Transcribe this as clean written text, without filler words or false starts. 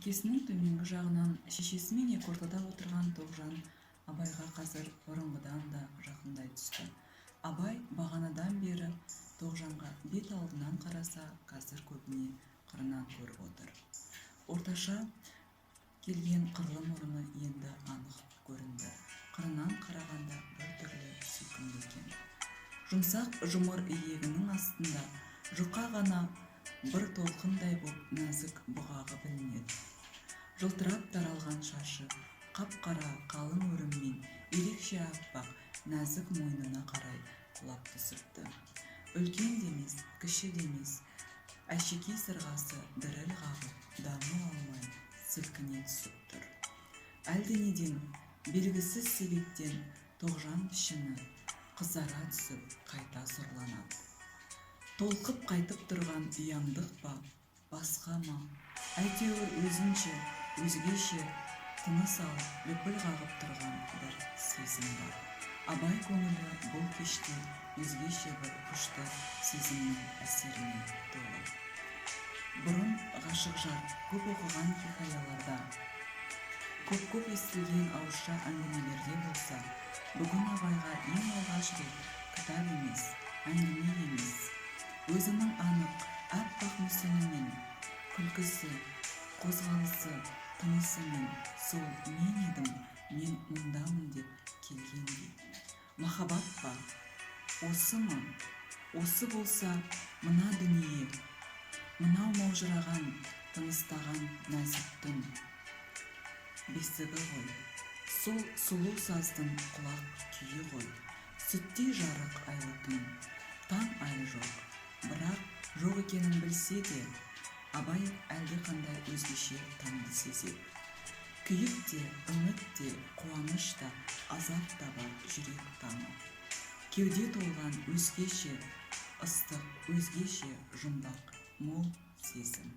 Әкесінің төменгі жағынан шешесімен екі ортада отырған Тоғжан Абайға қазір бұрынғыдан да жақындай түсті. Абай бағанадан бері Тоғжанға бет алдынан қараса, қазір көбіне қырынан көріп отыр. Орташа келген қырлы мұрны енді анық көрінді. Қырынан қарағанда бір түрлі сүйкімді екен. Жұмсақ жұмыр иегінің астында жұқа ғана бір толқындай боп нәзік бұғағы білінеді. Жылтырап таралған шашы қап-қара қалың өріммен ерекше аппақ нәзік мойнына қарай құлап түсіпті. Үлкен де емес, кіші де емес, әшекей сырғасы діріл қағып, дамыл алмай сілкіне түсіп тұр. Әлденеден, белгісіз себептен Тоғжан пішіні қызара түсіп, қайта сұрланады. Толқып қайтып тұрған ұяңдық па, басқа ма, әйтеуір өзінше, өзгеше тыныс алып, лүпіл қағып тұрған бір сезім бар. Абай көңілі бұл кеште өзгеше бір күшті сезімнің әсеріне толы. Бұрын ғашық жар көп оқыған хикаяларда, көп-көп естілген ауызша әңгімелерде болса, бүгін Абайға ең алғаш рет кітап емес, әңгіме емес, өзінің анық, аппақ мүсінімен, күлкісі, қозғалысы, тынысымен сол мен едім, мен мұндамын деп келгендей. Махаббат па? Осы ма? Осы болса, мына дүние, мынау маужыраған, тыныстаған нәзік түн бесігі ғой. Сол сұлу саздың құлақ күйі ғой. Сүттей жарық айлы түн. Таң әлі жоқ. Бірақ жоқ екенін білсе де, Абай әлдеқандай өзгеше таңды сезеді. Күйік те, үміт те, қуаныш та, азап та бар жүрек таңы. Кеуде толған өзгеше ыстық, өзгеше жұмбақ, мол сезім.